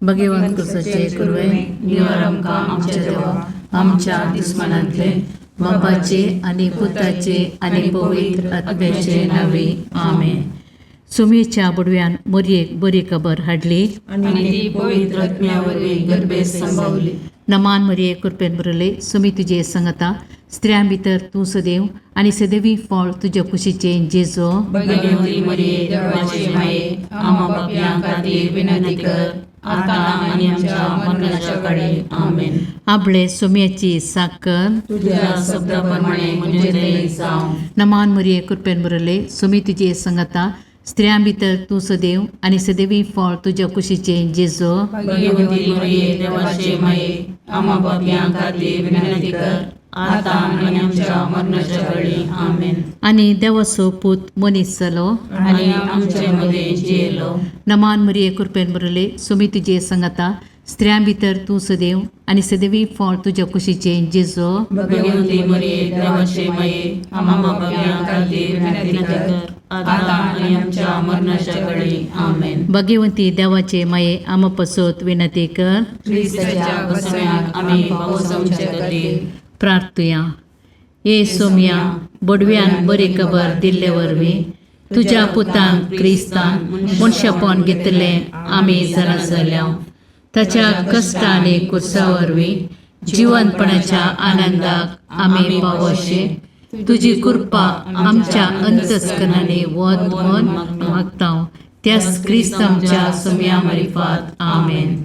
भगवंत कुसाचे कुरवे निवार आमकां आमच्या देवा आमच्या दुस्मानांतले बापाचे आनी पुताचे आनी पवित्र आत्म्याचे नावे आमेन. सुमेच्या बुडव्यान मोरयेक बरी खबर हाडली आनी ती पवित्र आत्म्या वरवीं गर्भेत संभवली. नमान मरिये कृपेन भरले सुमी तुजे संगता स्त्रियां भितर तूं सदैव आनी सदैवी फळ तुज्या कुशीचें जेजो. भगवती मरिये देवाचे माये आम्हा पापयां खातीर विनंती कर आता आनी आमच्या मरणाच्या काळी. आमेन. आपले सुम्याची साकर तुझ्या शब्दा प्रमाणे म्हणजे ते जावं. नमान मरिये कृपेन भरले सुमी तुजे संगता स्त्रियां भितर तूं सदैव आनी सदैवी फळ तुज्या कुशीचें जेजो. भगवती मरिये देवाचे माये आम्हा पापयां खातीर विनंती कर आता आनी आमच्या मरणाच्या काळी. आमेन. आनी देवाचो पूत मनीस जालो आनी आमचे मदें जियेलो. नमान मरिये कृपेन भरले सुमी तुजे संगता स्त्रियां भितर तूं सदैव आनी सदैवी फळ तुज्या कुशीचें जेजो. भगवती मरिये देवाचे माये आम्हा पापयां खातीर विनंती कर आता आनी आमच्या मरणाच्या काळी. आमेन. भगवंती देवाचे माये आमा पसत विनंती कर. क्रिस्ताच्या बसण्याक आमी पावसांचे खातीर. प्रार्थुया. ये सोम्या बोडव्यान बरी खबर दिल्ले वरवीं तुज्या पुतान क्रिस्तान मनशापण घेतलें आमी जाणा जाल्या ताच्या कश्ट आनी कुर्सा वरवीं जिवनपणाच्या आनंदाक आमी पावोशे तुजी कृपा आमच्या अंतस्करणांनी वत म्हण मागता त्याच क्रिस्त आमच्या सोम्या मारिफात. आमेन.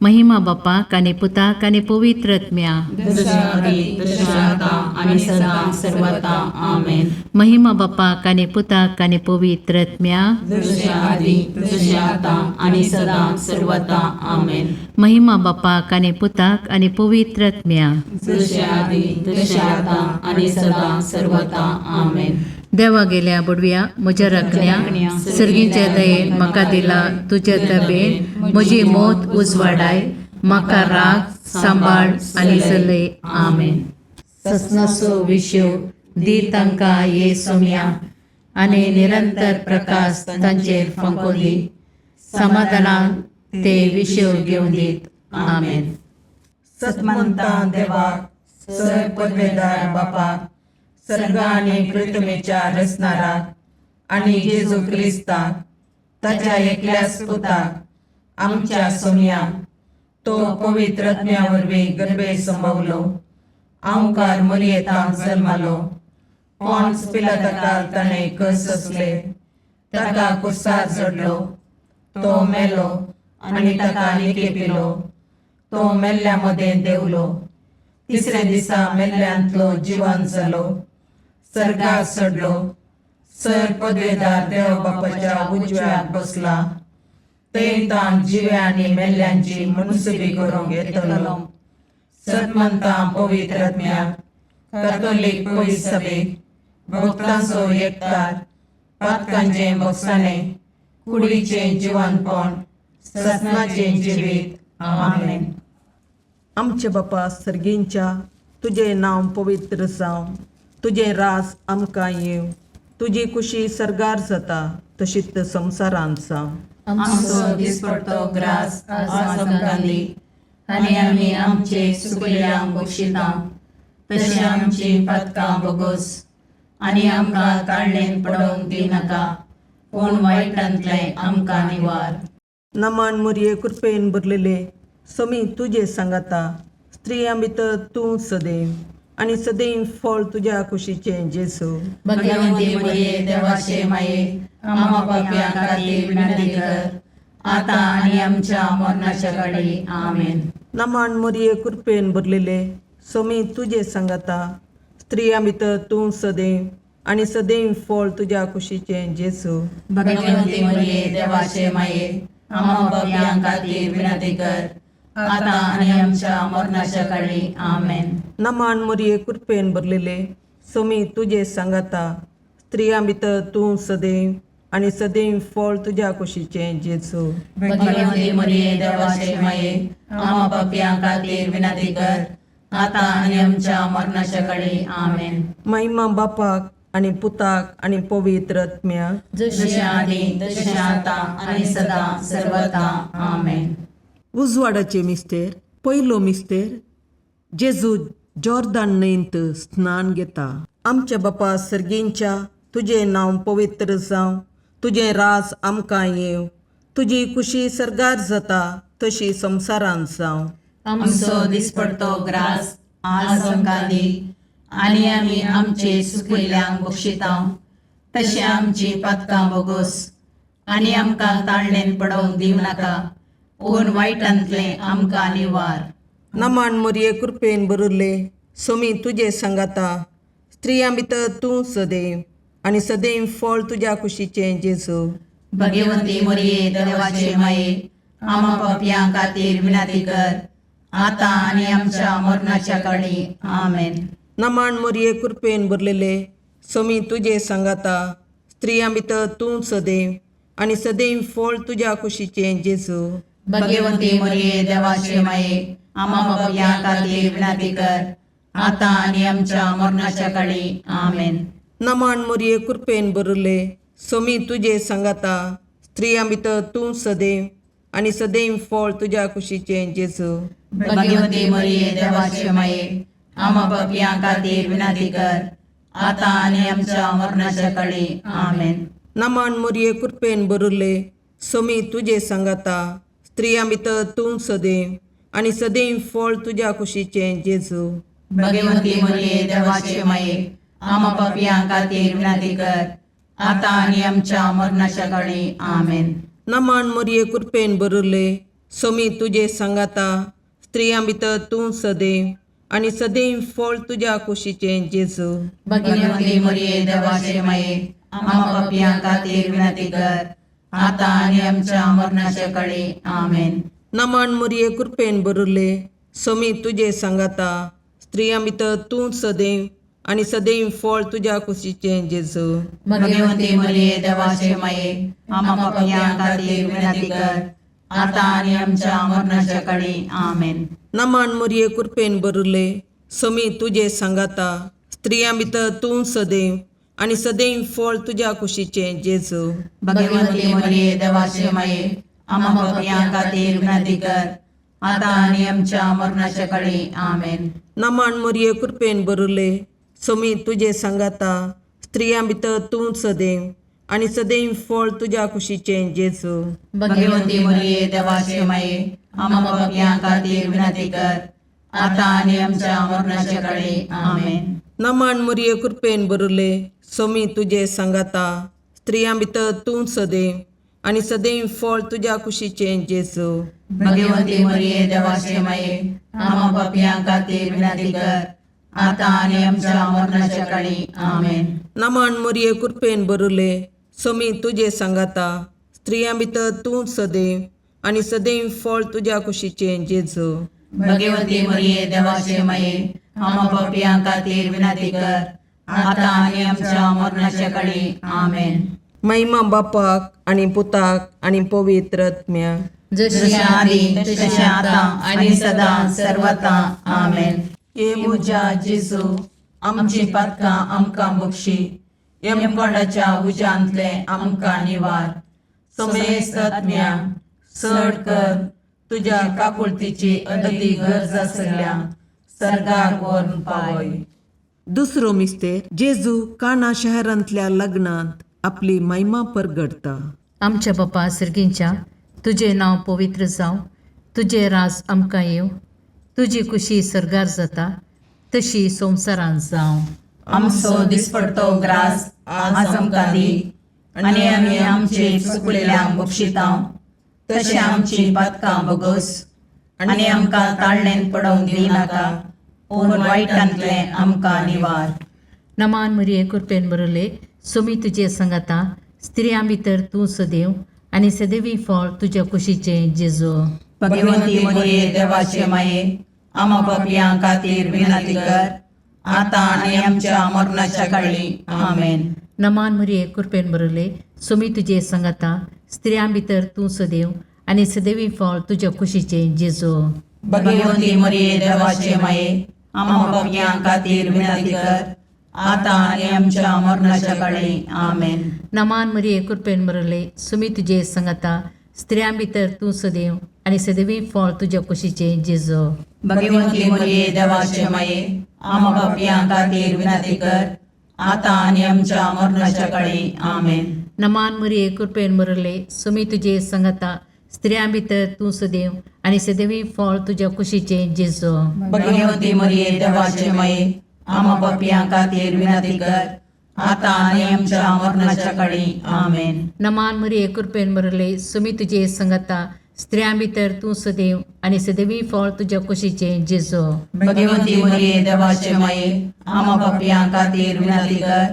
महिमा बापाक आनी पुताक आनी पवित्र आत्म्या. जशा आदी तशें आता आनी सदां सर्वता. आमेन. महिमा बापाक आनी पुताक आनी पवित्र आत्म्या. जशें आदी तशें आतां आनी सदां सर्वता. आमेन. महिमा बापाक आनी पुताक आनी पवित्र आत्म्या. जशें आदी तशें आतां आनी सदां सर्वता. आमेन. देवा गेल्या बुडव्या म्हज्या राखण्या सर्गीच्या दयेन म्हाका दिला तुज्या दबेन म्हजी मौत उजवाडाय म्हाका राग सांबाळ आनी चलय. आमेन. ससनाचो विशेव दी तांकां ये सोम्या आनी निरंतर प्रकाश तांचेर फांको दी समाधानान ते विशेव घेवन दीत. आमेन. सतमंता देवाक सर पदवेदार बापाक सर्ग आनी पृथ्वीच्या रचणाराक आनी जेजू क्रिस्ताक ताच्या एकल्याच पुताक आमच्या सोमयाक तो पवित्र आत्म्या वरवीं गर्भे संभवलो आंवकार मरियेतांत जल्मालो पॉन्स पिलाताकाल ताणें कस सोंसले ताका कुर्सार चडलो तो मेलो आनी ताका निकेपिलो तो मेल्ल्या मदें देंवलो तिसऱ्या दिसा मेल्ल्यांतलो जिवन जालो सर्गार चडलो सर पदवेदार देव बापाच्या उजव्याक बसला थंय ताण जिव्या आनी मेल्ल्यांची मुनसुबी करूंक येतलो. सतमंता पवित्र आत्म्याक कॅथोलीक पवित्र सभेक भक्तांचो एकतार पातकांचें भोगसाणें कुडीचें जिवनपण ससनाचें जिवीत. आमेन. आमचे बापा सर्गींच्या तुजें नांव पवित्र जावं तुजें राज आमकां येवं तुजी कुशी सर्गार जाता तशीच संवसारांत जावं. आमचो दिसपडतो ग्रास आज आमकां दी आनी आमी आमचे सुकल्यांक बक्षिता तशें आमची पातकां भोगोस आनी आमकां ताळणेन पडोवंक दिनाका पूण वायटांतलें आमकां निवार. नमान मुरये कृपेन भरलेले समी तुजे सांगाता स्त्रियां भितर तूं सदैव आनी सदैव फळ तुज्या कुशीचें जेजू. भगवंती मरिये देवाचे माये आम्हा पापयां खातीर विनंती कर आता आनी आमच्या मरणाच्या काळी. आमेन. नमान मुरये कृपेन भरलेले समी तुजे सांगाता स्त्रियां भितर तूं सदैव आनी सदैव फळ तुज्या कुशीचें जेजू. भगवंती मरिये देवाचे माये आम्हा पापयां खातीर विनंती कर आता आनी आमच्या मरणाच्या काळी. आमेन. नमान मुरये कृपेन भरलेले समी तुजे सांगाता स्त्रियां भितर तूं सदैव आनी सदैव फळ तुज्या कुशीचें जेजू. भगवंती मरिये देवाचे माये आम्हा पापयां खातीर विनंती कर आता आनी आमच्या मरणाच्या काळी. आमेन. महिमा बापाक आनी पुताक आनी पवित्र आत्म्याक. जशें आदी तशें आतां आनी सदां सर्वता. आमेन. उजवाडाचे मिस्तेर. पयलो मिस्तेर, जेजू जॉर्दान न्हंयंत स्नान घेता. आमच्या बापा सर्गींच्या, तुजें नांव पवित्र जावं, तुजें राज आमकां येवं, तुजी कुशी सर्गार जाता तशी संवसारांत जावं. आमचो दिसपडतो ग्रास आज आमकां दी आनी आमी आमचे सुकिल्ल्यांक बक्षितांव तशें आमची पातकां बोगोस आनी आमकां ताळणेन पडोवंक दिवं नाका पूण वायटांतलें आमकां निवार. नमान मोरये, कृपेन भरिल्ले, सोमी तुजे सांगाता, स्त्रियां भितर तूं सदैव आनी सदैव फळ तुज्या कुशीचें जेजू. भगवंती मोरये, देवाचे माये, आमा पापयां खातीर विनंती कर आतां आनी आमच्या मरणाच्या काळी. आमेन. नमान मोरये, कृपेन भरलेले, सोमी तुजे सांगाता, स्त्रियां भितर तूं सदैव आनी सदैव फळ तुज्या कुशीचें जेजू. भगवंती मोरये, देवाचे माये, आमा पापयां खातीर विनंती कर आतां आनी आमच्या मरणाच्या काळी. आमेन. नमान मोरये, कृपेन भरिल्ले, सोमी तुजे सांगाता, स्त्रियां भितर तूं सदैव आनी सदैव फळ तुज्या कुशीचें जेजू. भगवंती मोरये, देवाचे माये, आमा पापयां खातीर विनंती कर आतां आनी आमच्या मरणाच्या काळी. आमेन. नमान मोरये, कृपेन भरिल्ले, सोमी तुजे सांगाता, स्त्रियां भितर तूं सदैव आनी सदैव फळ तुज्या कुशीचें जेजू. भगवंती मोरये, देवाचे माये, आमा पापयां खातीर विनंती कर आतां आनी आमच्या मरणाच्या काळी. आमेन. नमान मोरये, कृपेन भरिल्ले, सोमी तुजे सांगाता, स्त्रियां भितर तूं सदैव आनी सदैव फळ तुज्या कुशीचें जेजू. भगवंती मोरये, देवाचे माये, आमा पापयां खातीर विनंती कर आतां आनी आमच्या मरणाच्या काळी. आमेन. नमान मोरये, कृपेन भरिल्ले, सोमी तुजे सांगाता, स्त्रियां भितर तूं सदैव आनी सदैव फळ तुज्या कुशीचें जेजू. भगवंती मोरये, देवाचे माये, आमा पापयां खातीर विनंती कर आतां आनी आमच्या मरणाच्या काळी. आमेन. नमान मोरये, कृपेन भरिल्ले, सोमी तुजे सांगाता, स्त्रियां भितर तूं सदैव आनी सदैव फळ तुज्या कुशीचें जेजू. भगवंती मोरये, देवाचे माये, आमा पापयां खातीर विनंती कर आतां आनी आमच्या मरणाच्या काळी. आमेन. नमान मोरये, कृपेन भरिल्ले, सोमी तुजे सांगाता, स्त्रियां भितर तूं सदैव आनी सदैव फळ तुज्या कुशीचें जेजू. भगवंती मोरये, देवाचे माये, आमा पापयां खातीर विनंती कर आतां आनी आमच्या मरणाच्या काळी. आमेन. नमान मोरये, कृपेन भरिल्ले, सोमी तुजे सांगाता, स्त्रियां भितर तूं सदैव आनी सदैव फळ तुज्या कुशीचें जेजू. भगवंती मोरये, देवाचे माये, आमा पापयां खातीर विनंती कर आतां आनी आमच्या मरणाच्या काळी. आमेन. नमान मोरये, कृपेन भरिल्ले, सोमी तुजे सांगाता, स्त्रियां भितर तूं सदैव आनी सदैव फळ तुज्या कुशीचें जेजू. भगवंती मोरये, देवाचे माये, आमा पापयां खातीर विनंती कर आतां आनी आमच्या मरणाच्या काळी. आमेन. महिमा बापाक आनी पुताक आनी पवित्र आत्म्याक. जशी जशें आदी तशें आतां आनी सदां सर्वता. आमेन. हे म्हज्या जेजू, आमची पातकां आमकां बक्षी, यमकोंडाच्या उज्यांतलें आमकां निवार, समेस्त आत्म्या चड कर तुज्या काकुळतीची अदती गरज आसल्या सर्गाक व्हरून पावय. दुसरो मिस्तेर, जेजू काना शहरांतल्या लग्नांत आपली महिमा परगडता. आमच्या बापा सर्गींच्या, तुजें नांव पवित्र जावं, तुजें राज आमकां येवं, तुजी कुशी सर्गार जाता तशी संवसारांत जावं. आमचो दिसपडतो ग्रास आज आमकां दी आनी आमी आमचे चुकलेल्यांक बक्षितांव तशें आमची पातकां बोगोस आनी आमकां ताळणेन पडोवंक दिवं नाका पूण वायटांतलें आमकां निवार. नमान मरिये, कृपेन बरले, सोमी तुजे संगाता, स्त्रियां भितर तूं सदैव आनी सदैवी फळ तुज्या कुशीचें जेजू. भगवंती मोरये, देवाचे माये, आमा पापयां खातीर विनंती कर आतां आनी आमच्या मरणाच्या काळी. आमेन. नमान मरिये, कृपेन बरले, सोमी तुजे संगाता, स्त्रियां भितर तूं सदैव आनी सदैवी फळ तुज्या कुशीचें जेजू. भगवंती मोरये, देवाचे माये, आमा पापयां खातीर विनंती कर आतां आनी आमच्या मरणाच्या काळी. आमेन. नमान मरिये, कृपेन बरले, सुमी तुजे संगाता, स्त्रियां भितर तूं सदैव आनी सदैवी फळ तुज्या कुशीचें जेजो. भगवंती मरिये देवाचे माये, आमा पापयां खातीर विनंती कर, आतां आनी आमच्या मरणाच्या काळी. आमेन. नमान मरिये, कृपेन भरले, सुमी तुजे संगता, स्त्रियां भितर तूं सदैव आनी सदैवी फळ तुज्या कुशीचें जेजो. भगवंती मरिये देवाचे माये, आमा पापयां खातीर विनंती कर, आतां आनी आमच्या मरणाच्या काळी. आमेन. नमान मरिये, कृपेन भरले, सुमी तुजे संगता, स्त्रियां भितर तूं सदैव आनी सदैवी फळ तुज्या कुशीचें जेजो. भगवंती मरिये देवाचे माये, आमा पापयां खातीर विनंती कर,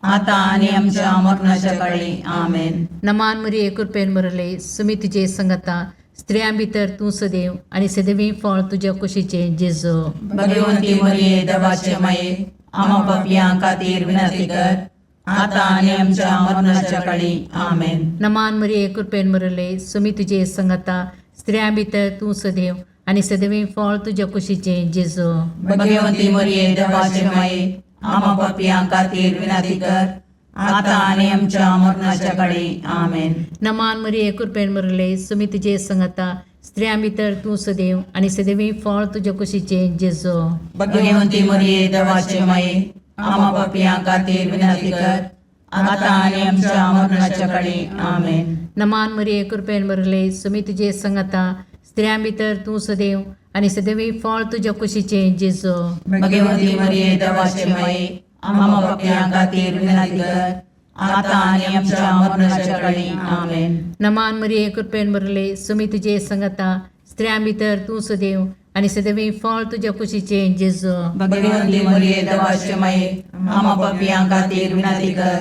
आतां आनी आमच्या मरणाच्या काळी. आमेन. नमान मरिये, कृपेन भरले, सुमी तुजे संगता, स्त्रियां भितर तूं सदैव आनी सदैवी फळ तुज्या कुशीचें जेजो. भगवंती मरिये देवाचे माये, आमा पापयां खातीर विनंती कर, आतां आनी आमच्या मरणाच्या काळी. आमेन. नमान मरिये, कृपेन भरले, सुमी तुजे संगता, स्त्रियां भितर तूं सदैव आनी सदैवी फळ तुज्या कुशीचें जेजो. भगवंती मरिये देवाचे माये, आमा पापयां खातीर विनंती कर, आतां आनी आमच्या मरणाच्या काळी. आमेन. नमान मरिये, कृपेन भरले, सुमी तुजे संगता, स्त्रियां भितर तूं सदैव आनी सदैवी फळ तुज्या कुशीचें जेजो. भगवंती मरिये देवाचे माये, आमा पापयां खातीर विनंती कर, आतां आनी आमच्या मरणाच्या काळी. आमेन. नमान मरिये, कृपेन भरले, सुमी तुजे संगता, स्त्रियां भितर तूं सदैव आनी सदैवी फळ तुज्या कुशीचें जेजो. भगवंती मरिये देवाचे माये, आमा पापयां खातीर विनंती कर, आतां आनी आमच्या मरणाच्या काळी. आमेन. नमान मरिये, कृपेन भरले, सुमी तुजे संगता, स्त्रियां भितर तूं सदैव आनी सदैवी फळ तुज्या कुशीचें जेजो. भगवंती मरिये देवाचे माये, आमा पापयां खातीर विनंती कर,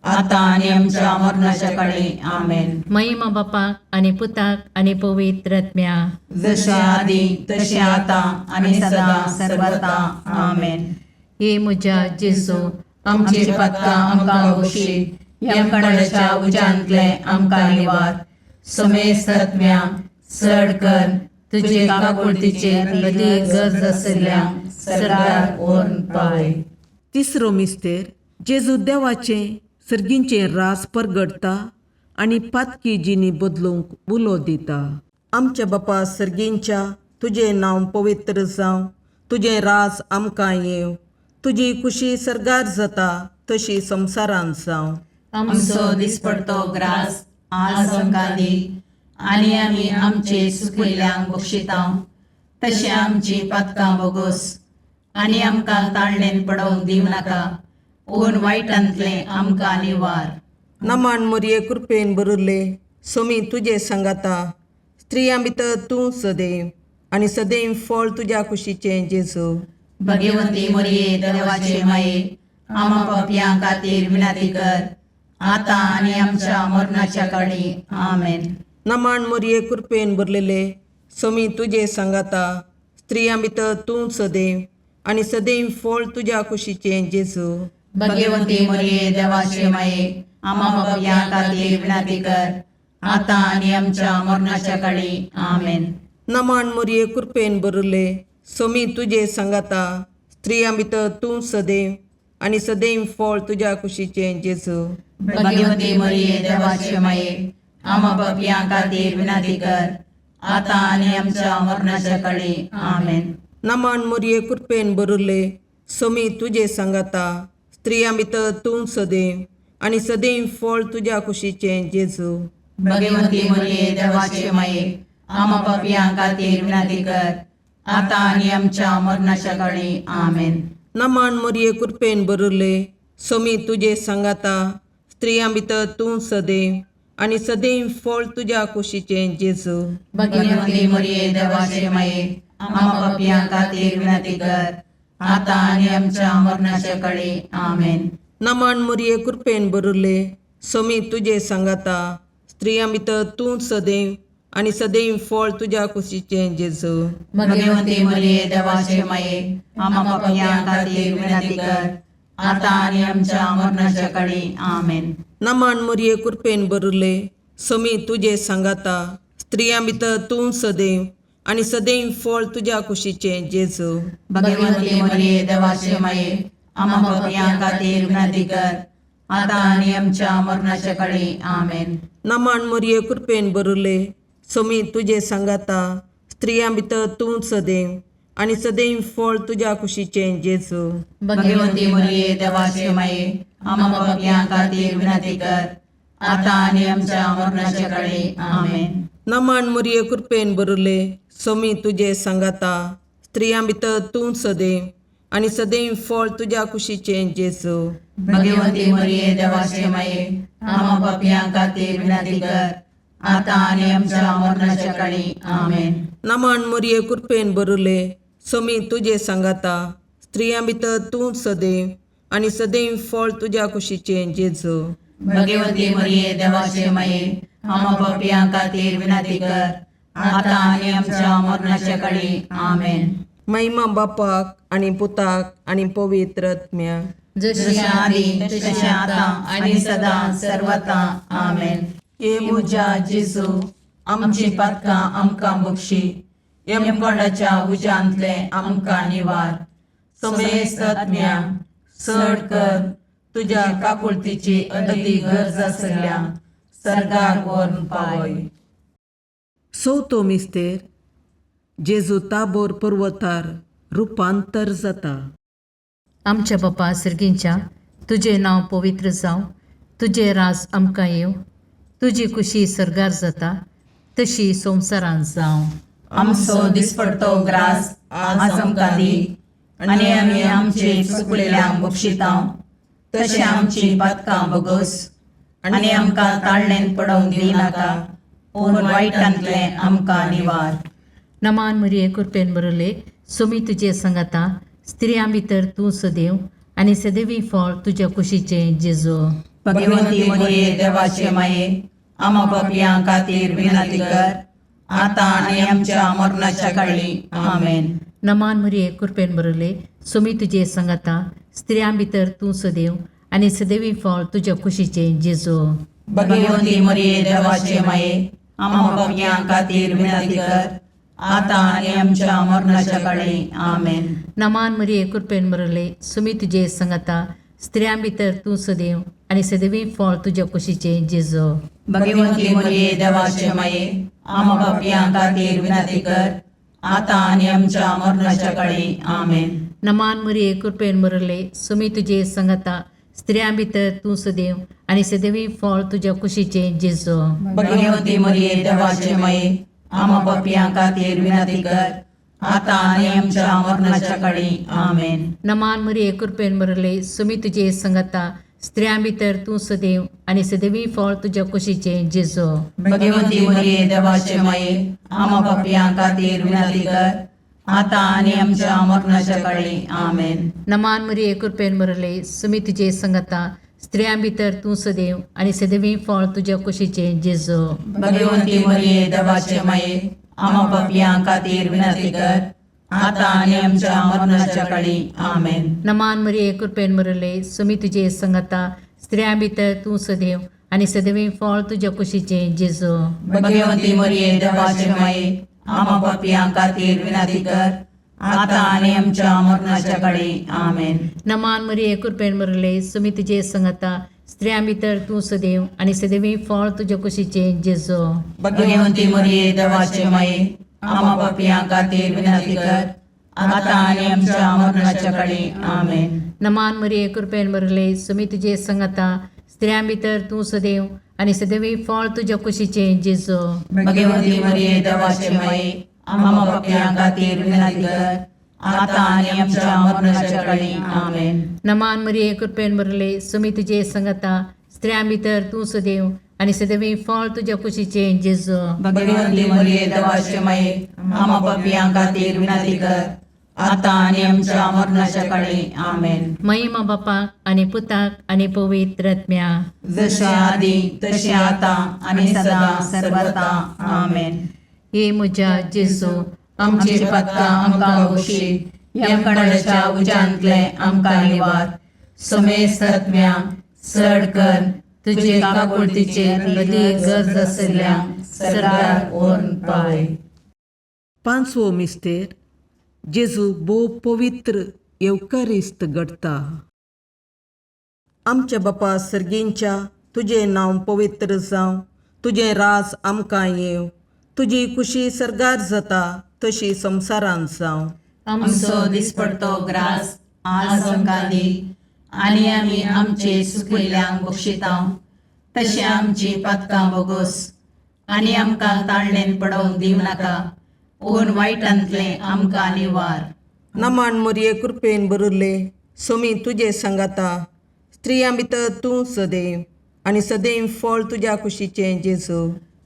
आतां आनी आमच्या मरणाच्या काळी. आमेन. महिमा बापाक आनी पुताक आनी पवित्र आत्म्या. जशे आदी तशें आतां आनी सदां सर्वता. आमेन. हे म्हज्या जेजू, आमची पातकां आमकां बक्षी, यमकणाच्या उज्यांतले आमकां निवार, समेस्त आत्म्या चड कर तुजे काकुळतीचेर अदीक गरज आशिल्ल्या सरकार व्हरून पावय. तिसरो मिस्तेर जेजू देवाचें सर्गींचें रास परगटता आनी पातकी जिणी बदलूंक उलो दिता. आमच्या बापा सर्गींच्या, तुजें नांव पवित्र जावं, तुजें राज आमकां येवं, तुजी खुशी सर्गार जाता तशी संवसारांत जावं. आमचो दिसपडतो ग्रास आज आमकां दी, आनी आमी आमचे सुकिल्ल्यांक बक्षिता तशें आमची पातकां बोगोस, आनी आमकां ताळणेन पडोवंक दिवं नाका, पूण वायटांतलें आमकां निवार. नमान मरिये, कृपेन भरिल्ले, सोमी तुजे सांगाता, स्त्रियां भितर तूं सदैव आनी सदैव फळ तुज्या कुशीचें जेजू. भगवंती मरिये देवाचे माये, आमा पापयां खातीर विनंती कर, आतां आनी आमच्या मरणाच्या काळी. आमेन. नमान मरिये, कृपेन भरलेले, सोमी तुजे सांगाता, स्त्रियां भितर तूं सदैव आनी सदैव फळ तुज्या कुशीचें जेजू. भगवंती मरिये देवाचे माये, आमा पापयां खातीर विनंती कर, आतां आनी आमच्या मरणाच्या काळी. आमेन. नमान मरिये, कृपेन भरिल्ले, सोमी तुजे सांगाता, स्त्रियां भितर तूं सदैव आनी सदैव फळ तुज्या कुशीचें जेजू. भगवंती मरिये देवाचे माये, आमा पापयां खातीर विनंती कर, आतां आनी आमच्या मरणाच्या काळी. आमेन. नमान मरिये, कृपेन भरिल्ले, सोमी तुजे सांगाता, स्त्रियां भितर तूं सदैव आनी सदैव फळ तुज्या कुशीचें जेजू. भगवंती मरिये देवाचे माये, आमा पापयां खातीर विनंती कर, आतां आनी आमच्या मरणाच्या काळी. आमेन. नमान मरिये, कृपेन भरिल्ले, सोमी तुजे सांगाता, स्त्रियां भितर तूं सदैव आनी सदैव फळ तुज्या कुशीचें जेजू. भगवंती मरिये देवाचे माये, आमा पापयां खातीर विनंती कर, आतां आनी आमच्या मरणाच्या काळी. आमेन. नमान मरिये, कृपेन भरिल्ले, सोमी तुजे सांगाता, स्त्रियां भितर तूं सदैव आनी सदैव फळ तुज्या कुशीचें जेजू. भगवंती मरिये देवाचे माये, आमा पापयां खातीर विनंती कर, आतां आनी आमच्या मरणाच्या काळी. आमेन. नमान मरिये, कृपेन भरिल्ले, सोमी तुजे सांगाता, स्त्रियां भितर तूं सदैव आनी सदैव फळ तुज्या कुशीचें जेजू. भगवंती मरिये देवाचे माये, आमा पापयां खातीर विनंती कर, आतां आनी आमच्या मरणाच्या काळी. आमेन. नमन मोरये, कृपेन बरुले, सोमी तुजे सांगाता, स्त्रियां भितर तूं सदैव आनी सदैव फळ तुज्या कुशीचें जेजू. भगवंती मरिये, देवाचे माये, आम्हा पापयां खातीर विनंती कर, आतां आनी आमच्या मरणाच्या काळी. आमेन. नमन मोरये, कृपेन बरुले, सोमी तुजे सांगाता, स्त्रियां भितर तूं सदैव आनी सदैव फळ तुज्या कुशीचें जेजू. भगवंती मरिये, देवाचे माये, आम्हा पापयां खातीर विनंती कर, आतां आनी आमच्या मरणाच्या काळी. आमेन. नमन मोरये, कृपेन बरुले, सोमी तुजे सांगाता, स्त्रियां भितर तूं सदैव आनी सदैव फळ तुज्या कुशीचें जेजू. भगवंती मरिये, देवाचे माये, आम्हा पापयां खातीर विनंती कर, आतां आनी आमच्या मरणाच्या काळी. आमेन. महिमा बापाक आनी पुताक आनी पवित्र आत्म्याक. जशी जशें आदी तशें आतां आनी सदां सर्वता. आमेन. हे म्हज्या जेजू, आमची पातकां आमकां बक्षी, यमकोंडाच्या उज्यांतले आमकां निवार, समेस्त आत्म्या चड कर तुज्या काकुळतीची अदी गरज आसल्या सर्गार व्हरून पावय. चवथो मिस्तेर, जेजू ताबोर पर्वतार रुपांतर जाता. आमच्या बापा सर्गींच्या, तुजें नांव पवित्र जावं, तुजें राज आमकां येवं, तुजी कुशी सर्गार जाता तशी संवसारांत जावं. आमचो दिसपडतो ग्रास आज आमकां दी, आनी आमी आमचे चुकलेल्यांक बक्षितां तशें आमची पातकां बगस, आनी आमकां ताळणेन पडोवंक दिनाका, पूण वायटांतलें आमकां निवार. नमान मरिये, कृपेन बरले, सुमी तुजे सांगाता, स्त्रियां भितर तूं सदैव आनी सदैवी फळ तुज्या कुशीचें जेजू. भगवंती मरिये, देवाचे माये, आमा पापयां खातीर विनंती कर, आतां आनी आमच्या मरणाच्या काळी. आमेन. नमान मरिये, कृपेन बरले, सुमी तुजे सांगाता, स्त्रियां भितर तूं सदैव आनी सदैवी फळ तुज्या कुशीचें जेजू. भगवंती मरिये, देवाचे माये, आमा पापयां खातीर विनंती कर, आतां आनी आमच्या मरणाच्या काळी. आमेन. नमान मरिये, कृपेन बरले, सुमी तुजे सांगाता, स्त्रियां भितर तूं सदैव आनी सदैवी फळ तुज्या कुशीचें जेजू. भगवंती मरिये, देवाचे माये, आमा पापयां खातीर विनंती कर, आतां आनी आमच्या मरणाच्या काळी. आमेन. नमान मरिये, कृपेन बरले, सुमी तुजे सांगाता, स्त्रियां भितर तूं सदैव आनी सदैवी फळ तुज्या कुशीचें जेजू. भगवंती मरिये, देवाचे माये, आमा पापयां खातीर विनंती कर, आतां आनी आमच्या मरणाच्या काळी. आमेन. नमान मरिये, कृपेन बरले, सुमी तुजे सांगाता, स्त्रियां भितर तूं सदैव आनी सदैवी फळ तुज्या कुशीचें जेजू. भगवंती मरिये, देवाचे माये, आमा पापयां खातीर विनंती कर, आतां आनी आमच्या मरणाच्या काळी. आमेन. नमान मरिये, कृपेन बरले, सुमी तुजे सांगाता, स्त्रियां भितर तूं सदैव आनी सदैवी फळ तुज्या कुशीचें जेजू. भगवंती मरिये, देवाचे माये, आमा पापयां खातीर विनंती कर, आतां आनी आमच्या मरणाच्या काळी. आमेन. नमान मरिये, कृपेन बरले, सुमी तुजे सांगाता, स्त्रियां भितर तूं सदैव आनी सदैवी फळ तुज्या कुशीचें जेजू. भगवंती मरिये, देवाचे माये, आमा पापयां खातीर विनंती कर, आतां आनी आमच्या मरणाच्या काळी. आमेन. नमान मरिये, कृपेन बरले, सुमी तुजे सांगाता, स्त्रियां भितर तूं सदैव आनी सदैवी फळ तुज्या कुशीचें जेजू. भगवंती मरिये, देवाचे माये, आमा पापयां खातीर विनंती कर, आतां आनी आमच्या मरणाच्या काळी. आमेन. नमान मरिये, कृपेन बरले, सुमी तुजे सांगाता, स्त्रियां भितर तूं सदैव आनी सदैवी फळ तुज्या कुशीचें जेजू. भगवंती मरिये, देवाचे माये, आमा पापयां खातीर विनंती कर, आतां आनी आमच्या मरणाच्या काळी. आमेन. नमान मरिये, कृपेन बरले, सुमी तुजे सांगाता, स्त्रियां भितर तूं सदैव आनी सदैवी फळ तुज्या कुशीचें जेजू. भगवंती मरिये, देवाचे माये, आमा पापयां खातीर विनंती कर, आतां आनी आमच्या मरणाच्या काळी. आमेन. महिमा बापाक आनी पुताक आनी पवित्र आत्म्या. जशें आदी तशें आतां आनी सदां सर्वता. आमेन. हे म्हज्या जेजू, आमची पातकां आमकां बक्षी, यमकंडाच्या उज्यांतले आमकां निवार, समेस्त आत्म्या चड कर तुजे काकुळतीचे अदी गरज आसल्या सरकार व्हरून पावय. पांचवो मिस्तेर, जेजू भोव पवित्र येवकारिस्त घडटा. आमच्या बापा सर्गींच्या तुजें नांव पवित्र जावं, तुजें राज आमकां येवं, तुजी कुशी सर्गार जाता तशी संवसारांत जावं. आमचो दिसपडतो ग्रास आज आमकां दी आनी आमी आमचे सुकिल्ल्यांक बक्षिता तशें आमची पातकां बोगोस आनी आमकां ताळणेन पडोवंक दिवं नाका पूण वायटांतलें आमकां निवार. नमन मोरये कृपेन भरिल्ले सोमी तुजे सांगाता, स्त्रियां भितर तूं सदैव आनी सदैव फळ तुज्या कुशीचें जेजू.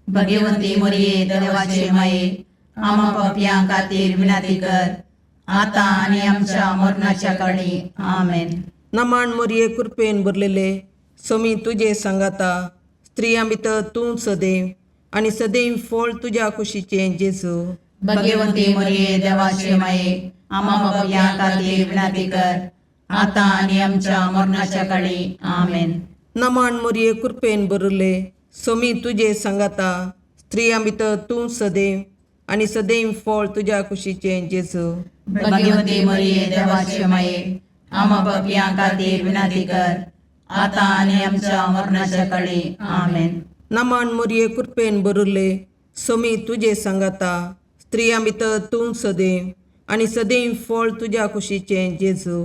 भगवंती मोरये देवाचे माये आमा पापयां खातीर विनंती कर आतां आनी आमच्या मरणाच्या काळी. आमेन. नमन मोरये कृपेन भरलेले सोमी तुजे सांगाता, स्त्रियां भितर तूं सदैव आनी सदैव फळ तुज्या कुशीचें जेजू. भगवंती मोरये देवाचे माये आमा पापयां खातीर विनंती कर आतां आनी आमच्या मरणाच्या काळी. आमेन. नमन मोरये कृपेन भरिल्ले सोमी तुजे सांगाता, स्त्रियां भितर तूं सदैव आनी सदैव फळ तुज्या कुशीचें जेजू. भगवंती मोरये देवाचे माये आमा पापयां खातीर विनंती कर आतां आनी आमच्या मरणाच्या काळी. आमेन. नमन मोरये कृपेन भरिल्ले सोमी तुजे सांगाता, स्त्रियां भितर तूं सदैव आनी सदैव फळ तुज्या कुशीचें जेजू.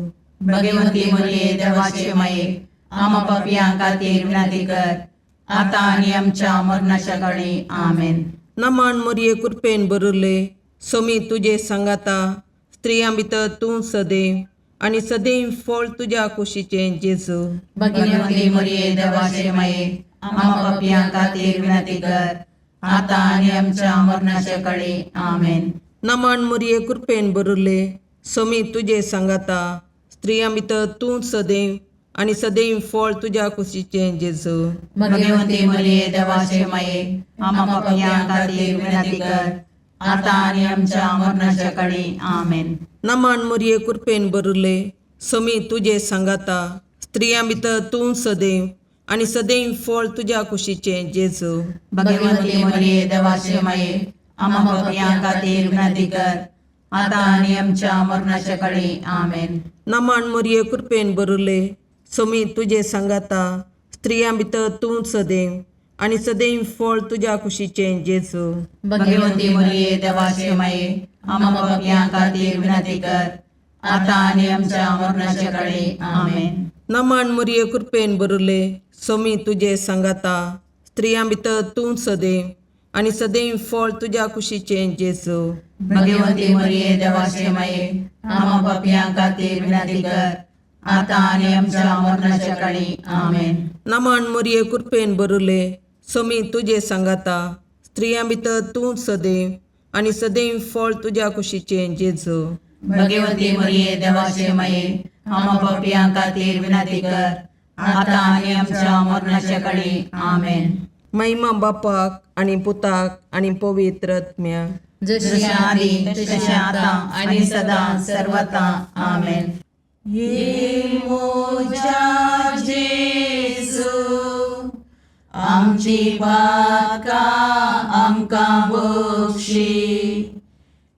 भगवंती मोरये देवाचे माये आमा पापयां खातीर विनंती कर आतां आनी आमच्या मरणाच्या काळी. आमेन. नमन मोरये कृपेन भरिल्ले सोमी तुजे सांगाता, स्त्रियां भितर तूं सदैव आनी सदैव फळ तुज्या कुशीचें जेजू. भगवंती मोरये देवाचे माये आमा पापयां खातीर विनंती कर आतां आनी आमच्या मरणाच्या काळी. आमेन. नमन मोरये कृपेन भरिल्ले सोमी तुजे सांगाता, स्त्रियां भितर तूं सदैव आनी सदैव फळ तुज्या कुशीचें जेजू. भगवंती मोरये देवाचे माये आमा पापयां खातीर विनंती कर आतां आनी आमच्या मरणाच्या काळी. आमेन. नमन मोरये कृपेन भरिल्ले सोमी तुजे सांगाता, स्त्रियां भितर तूं सदैव आनी सदैव फळ तुज्या कुशीचें जेजू. भगवंती मोरये देवाचे माये आमा पापयां खातीर विनंती कर आतां आनी आमच्या मरणाच्या काळी. आमेन. नमन मोरये कृपेन भरिल्ले सोमी तुजे सांगाता, स्त्रियां भितर तूं सदैव आनी सदैव फळ तुज्या कुशीचें जेजू. भगवंती मोरये देवाचे माये आमा पापयां खातीर विनंती कर आतां आनी आमच्या मरणाच्या काळी. आमेन. नमन मोरये कृपेन भरिल्ले सोमी तुजे सांगाता, स्त्रियां भितर तूं सदैव आनी सदैव फळ तुज्या कुशीचें जेजू. भगवंती मोरये देवाचे माये आमा पापयां खातीर विनंती कर आतां आनी आमच्या मरणाच्या काळी. आमेन. नमन मोरये कृपेन भरिल्ले सोमी तुजे सांगाता, स्त्रियां भितर तूं सदैव आनी सदैव फळ तुज्या कुशीचें जेजू. भगवंती मोरये देवाचे माये आमा पापयां खातीर विनंती कर आतां आनी आमच्या मरणाच्या काळी. आमेन. महिमा बापाक आनी पुताक आनी पवित्र आत्म्याक. जशें आदी तशें आतां आनी सदां सर्वता. आमेन. ये मोजा जेजू आमची पातकां आमकां बक्षी,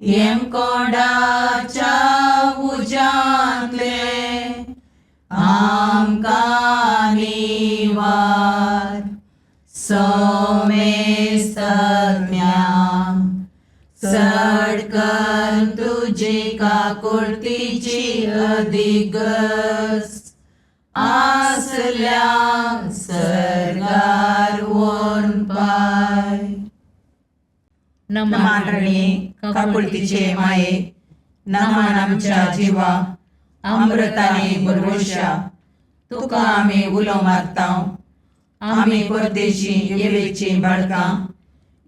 येमकोंडाच्या उज्यांतले आमकां निवार, सोमेस्तम्या चड कर तुजी काकुळतीची अधिगस आसल्या सर्गार वोन पाय. नमान रणी काकुळतीचे माये, नमान आमच्या जिवा अमृताने बरवशा, तुका आमी उलो मारता. आमी परदेशी येवेची बाळकां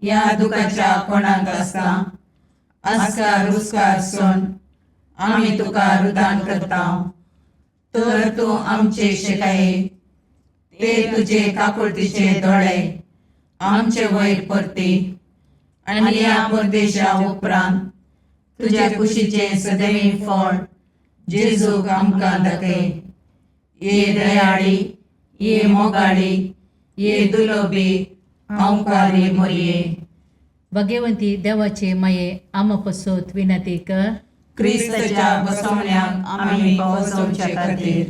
ह्या दुखाच्या कोणाक आसता आस्कार रुस्कार सोन आमी तुका रुदान करता. तर तूं आमचे शिकाये ते तुजे काकुळतीचे दोळे आमचे वयर परती आनी ह्या परदेशा उपरांत तुज्या कुशीचें सदैव फळ जेजूक आमकां दाखय. ये दयाळी, ये मोगाळी, ये दुलोबी ओंकारी मोरये. भगवंती देवाचे माये आमा पसत विनंती कर. क्रिस्ताच्या बसवण्याक आमी पावसोवचे खातीर.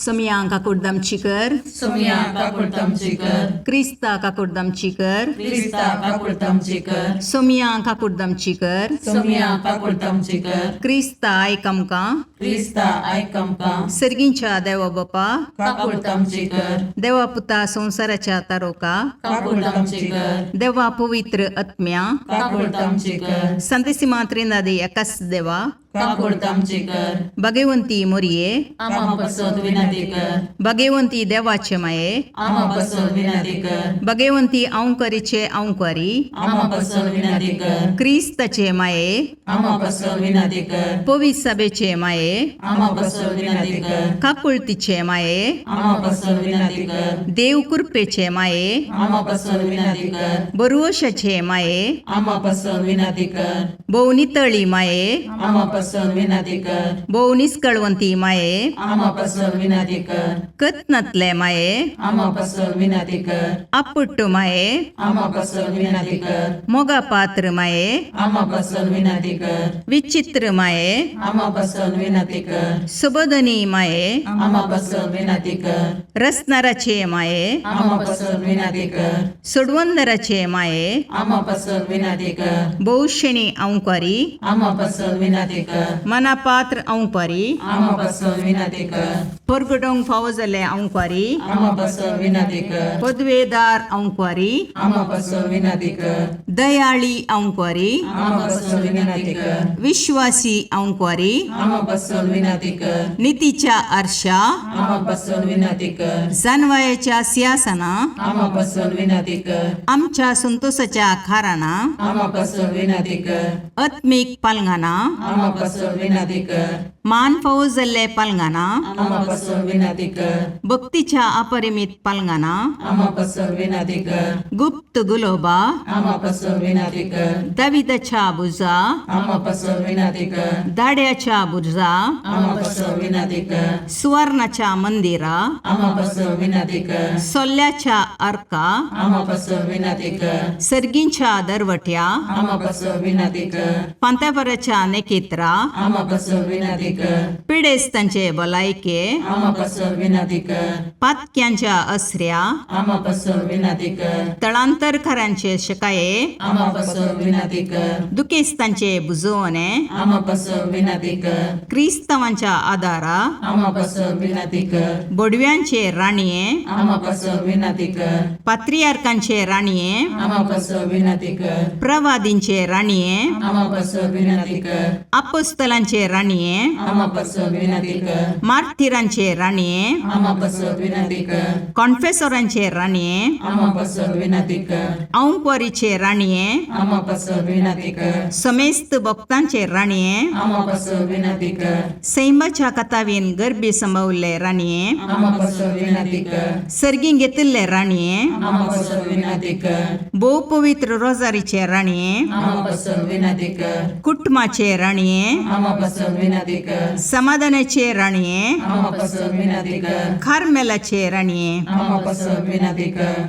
सोमया काकुडदामची कर. सोमया काकुळतामची कर. क्रिस्ता काकुडदामची कर. क्रिस्ता काकुळतामची कर. सोमया काकुडदामची कर. सोमया काकुळतामची कर. क्रिस्ता आयक आमकां. क्रिस्ता आयक आमकां. सर्गींच्या देवा बापा, काकुळतामची कर. देवा पुता संवसाराच्या तारोका, काकुळतामची कर. देवा पवित्र आत्म्या, काकुळतामची कर. संतेसिमा त्रिनादी एकाच देवा, काकुळतामची कर. भगवंती मोरये, आमा पसत विनंती कर. भगवंती देवाचे माये, आमा पसत विनंती कर. भगवंती अंकरीचे अंकरी, आमा पसत विनंती कर. क्रिस्ताचे माये, आमा पसत विनंती कर. पवित्र सभेचे माये, आमा पसत विनंती कर. काकुळतीचे माये, आमा पसत विनंती कर. देव कृपेचे माये, आमा पसत विनंती कर. बरुवशाचे माये, आमा पसत विनंती कर. भोवनितळी माये, आमा पसत विनंती कर. भोव निस्कळवंती माये, आमा पसत विनंती कर. कत्नातले माये, आमा पसत विनंती कर. आपुट्ट माये, आमा पसत विनंती कर. मोगा पात्र माये, आमा पसत विनंती कर. विचित्र माये, आमा पसत विनंती कर. सुबोधनी माये, आमा पसत विनंती कर. रसनाराचे माये, आमा पसत विनंती कर. सोडवंदराचे माये, आमा पसत विनंती कर. भोवशेणी अंकारी, आमा पसत विनंती कर. मनापात्र अंकारी, आमा पसत विनंती कर. परगटोंक फावो जाल्ले अंकारी, आमा पसत विनंती कर. पदवेदार अंकारी, आमा पसत विनंती कर. दयाळी अंकारी, आमा पसत विनंती कर. विश्वासी अंकारी, आमा पसत विनंती कर. नितीच्या आरशा, आमा पसत विनंती कर. जानवायाच्या सिंहासना, आमा पसत विनंती कर. आमच्या संतोषाच्या खाराना, आमा पसत विनंती कर. आत्मीक पालंगाना, आमा पसत विनंती कर. मान फावो जाल्ले पालंगाना, आमा पसत विनंती कर. भक्तीच्या अपरिमित पालंगाना, आमा पसत विनंती कर. गुप्त गुलोबा, आमा पसत विनंती कर. दाविदाच्या बुजा, आमा पसत विनंती कर. दाड्याच्या बुजा, आमा पसत विनंती कर. सुवर्णाच्या मंदिरा, आमा पसत विनंती कर. सोल्ल्याच्या अर्का, आमा पसत विनंती कर. सर्गींच्या दरवट्या, आमा पसत विनंती कर. पांत्यापराच्या नेकेत्रा, आमा पसत विनंती कर. पिडेस्तांचे भलायके, आमा पसत विनंती कर. पातक्यांच्या असऱ्या, आमा पसत विनंती कर. तळांतरकारांचे शकाये, आमा पसत विनंती कर. दुखेस्तांचे बुजवणे, आमा पसत विनंती कर. क्रिस्तांवांच्या आदारा, आमा पसत विनंती कर. बोडव्यांचे राणये, आमा पसत विनंती कर. पात्रियार्कांचे राणये, आमा पसत विनंती कर. प्रवादींचे राणये, आमा पसत विनंती कर. अपोस्तलांचे राणये, आमा पसत विनंती कर. मार्थिरांचे राणये, आमा पसत विनंती कर. कॉन्फेसोरांचे राणये, आमा पसत विनंती कर. औंकवारीचे राणये, आमा पसत विनंती कर. समेस्त भक्तांचे राणये, आमा पसत विनंती कर. सैमाच्या कथावीन गर्भी संभवल्ले राणये, आमा पसत विनंती कर. सर्गीं घेतिल्ले राणये, आमा पसत विनंती कर. भोव पवित्र रोजारीचे राणये, आमा पसत विनंती कर. कुटुंबाचे राणये, आमा पसत विनंती कर. समाधानाचे राणये, आमा पसत विनंती कर. कार्मेलाचे राणये, आमा पसत विनंती कर.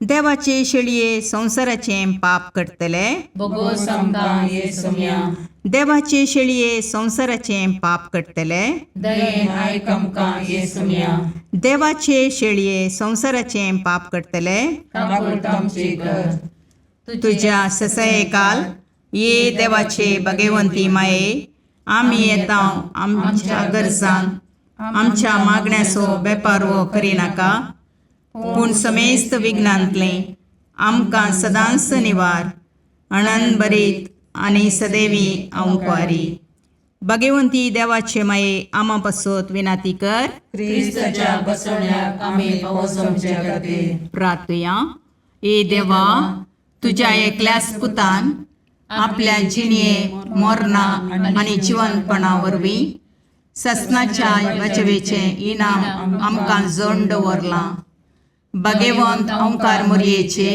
देवाचे शेळये संवसाराचें पाप करतले, बोगोस आमकां ये सोम्या. देवाचे शेळये संवसाराचें पाप करतले, दयेन आयक आमकां ये सोम्या. देवाचे शेळये संवसाराचें पाप करतले, काकुळतामची कर. तुज्या ससयकाल ये देवाचे भगवंती माये, आमी येता आमच्या गरजान आमच्या मागण्याचो बेपारवो करिनाका, पूण समेस्त विघ्नांतलें आमकां सदांच निवार अणन बरीत आनी सदैवी अंकवारी. भगवंती देवाचे माये आमा पासत विनाती कर. क्रिस्ताच्या बसवण्याक आमी पावस आमच्या खातीर. प्रार्थुया. ए देवा, तुज्या एकल्याच पुतान आपल्या जिणये मोरना आनी जिवनपणा वरवीं ससनाच्या बचवेचें इनाम आमकां जोड दवरलां. भगवंत ओंकार मोरयेचे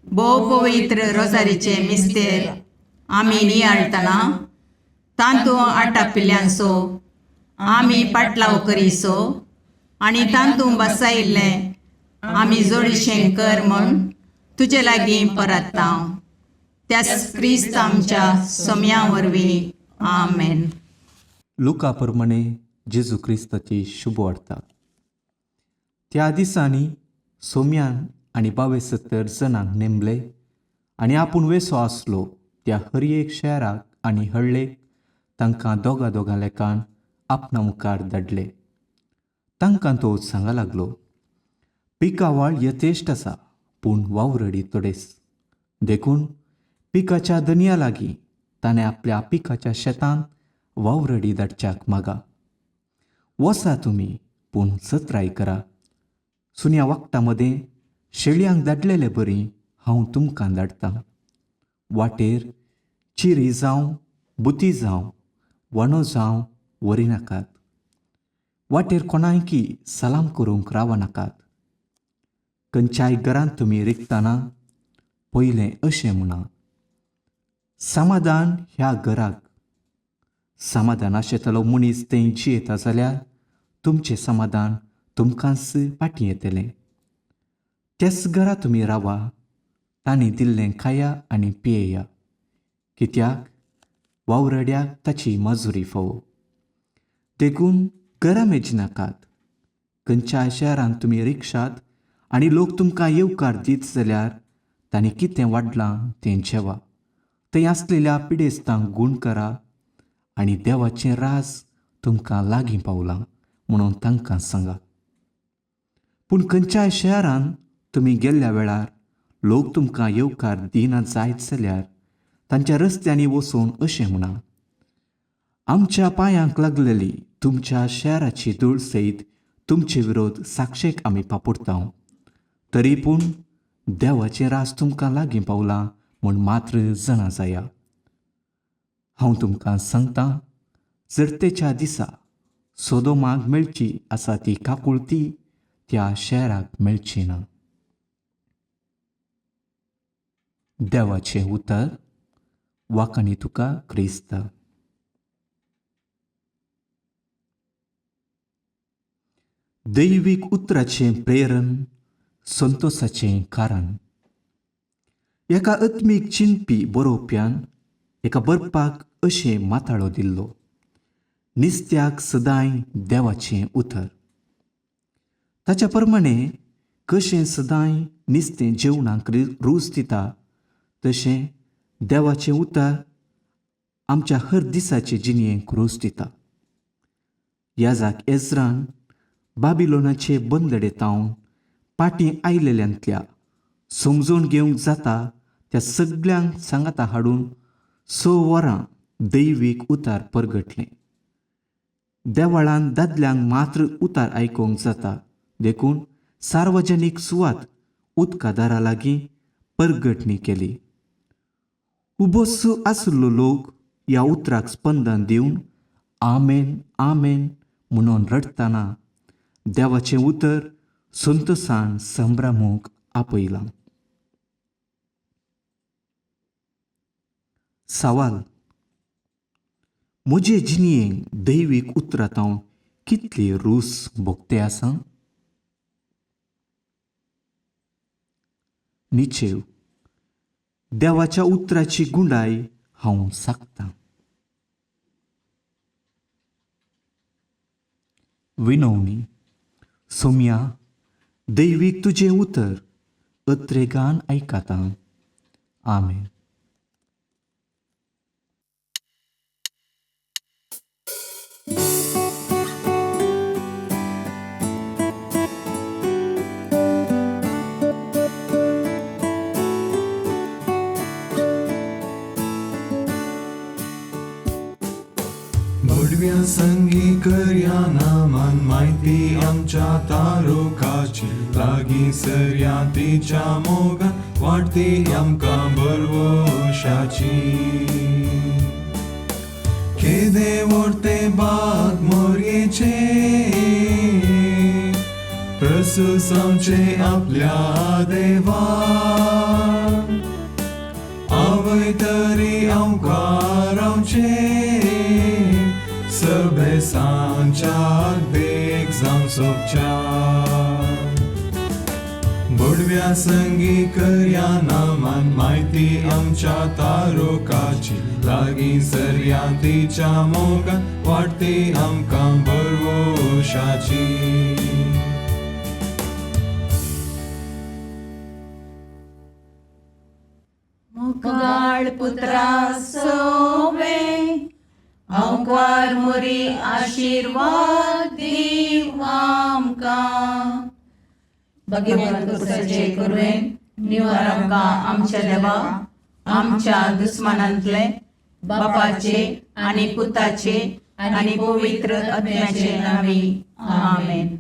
भोव पवित्र रोजारीचे मिस्तेर आमी नियाळटना तांतू आटापिल्ल्यांचो आमी पाटलाव करीसो आनी तांतू बसायिल्लें आमी जोडीशें कर म्हूण तुजे लागीं परत्ता, त्याच क्रिस्त आमच्या सोम्या वरवीं. आमेन. लुका प्रमाणे जेजू क्रिस्ताची शुभ वार्ता. त्या दिसांनी सोम्यान आनी 72 जणांक नेमले आनी आपूण वेसो आसलो त्या हर एक शहराक आनी हळ्ळेक तांकां दोगा दोगां लेखान आपणा मुखार धाडले. तांकां तो सांगा लागलो, पिकावळ यथेश्ट आसा पूण वावरडी थोडेच, देखून पिकाच्या दनया लागीं ताणें आपल्या पिकाच्या शेतांत वावरडी धाडच्याक मागा. वसा तुमी पूण सत्राय करा. सुन्या वखदां मदें शेळयांक धाडलेले बरी हांव तुमकां धाडटां. वाटेर चिरी जावं बुती जावं वणो जावं व्हरिनाकात. वाटेर कोणायकी सलाम करूंक रावनाकात. खंयच्याय घरांत तुमी रिगतना पयलें अशें म्हणा, समाधान ह्या घराक. समाधान आशेतलो मनीस थंय जियेता जाल्यार तुमचें समाधान तुमकांच फाटीं येतलें. त्याच घरा तुमी रावा, तांणी दिल्लें खाया आनी पियेया, कित्याक वावरड्याक ताची मजुरी फावो. देखून घरा मेजनाकात. खंयच्याय शहरांत तुमी रिक्षात आनी लोक तुमकां येवकार दीत जाल्यार तांणी कितें वाडलां तें जेवा. थंय आसलेल्या पिडेस्तांक गूण करा आनी देवाचें राज तुमकां लागीं पावलां म्हणून तांकां सांगा. पूण खंयच्याय शहरांत तुमी गेल्ल्या वेळार लोक तुमकां येवकार दिना जायत जाल्यार तांच्या रस्त्यांनी वचून अशें म्हणा, आमच्या पांयांक लागलेली तुमच्या शहराची धूळ सयत तुमचे विरोध साक्षेक आमी पापुडता, तरी पूण देवाचें राज तुमकां लागीं पावलां म्हूण मात्र जाणा जाया. हांव तुमकां सांगतां, जरतेच्या दिसा सोदोमाक मेळची आसा ती काकुळती त्या शहराक मेळची ना. देवाचें उतर वाखाणी तुका क्रिस्त. दैवीक उतराचें प्रेरण संतोसाचें कारण. एका आत्मीक चिंतपी बरोवप्यान एका बरपाक अशें माथाळो दिल्लो, निस्त्याक सदांय देवाचें उतर. ताच्या प्रमाणे कशें सदांय निस्तें जेवणाक रूच दिता तशें देवाचें उतर आमच्या हर दिसाचे जिणेक रूच दिता. याजाक एज्रान बाबिलोनाचे बंदडे तावन पाटीं आयलेल्यांतल्या समजून घेवंक जाता त्या सगळ्यांक सांगाता हाडून 6 वरां दैवीक उतार परगटलें. देवळान दादल्यांक मात्र उतार आयकूंक जाता, देखून सार्वजनीक सुवात उदकादारा लागीं परगटणी केली. उबोस आशिल्लो लोक ह्या उतराक स्पंदन दिवन आमेन आमेन म्हणून रडटना देवाचें उतर संतोसान संभ्रमूंक आपयलां. सवाल, म्हजे जिणेंत दैवीक उतरां कितली रूस भोगते आसा? निचेव, देवाच्या उतराची गुंडाय हांव सागतां. विनवणी, सोम्या दैवीक तुजें उतर अत्रेगान आयकता. आमेन. भडव्या संगी करया नामान म्हायती आमच्या तारुकाची, लागीं सरया तिच्या मोगान वाडटी आमकां बरवशाची. केदे व्हडते बाग मोरयेचे प्रसूस आमचे आपल्या देवा, आवय तरी आमकां रावचे सभे सांच्याक देख जावं सोबच्या. भडव्या संगी करया नामान म्हायती आमच्या तारुकाची, लागीं सरया तिच्या मोगान वाडटी आमकां बरवशाची. बाळपुत्रा सोवे आंकवार मोरी आशिर्वाद दीव आमकां. भगवंत कुसाचे कुरवेन निवार आमकां आमच्या देवा आमच्या दुस्मानांतले बापाचे आनी पुताचे आनी पवित्र आत्म्याचे नावी. आमेन.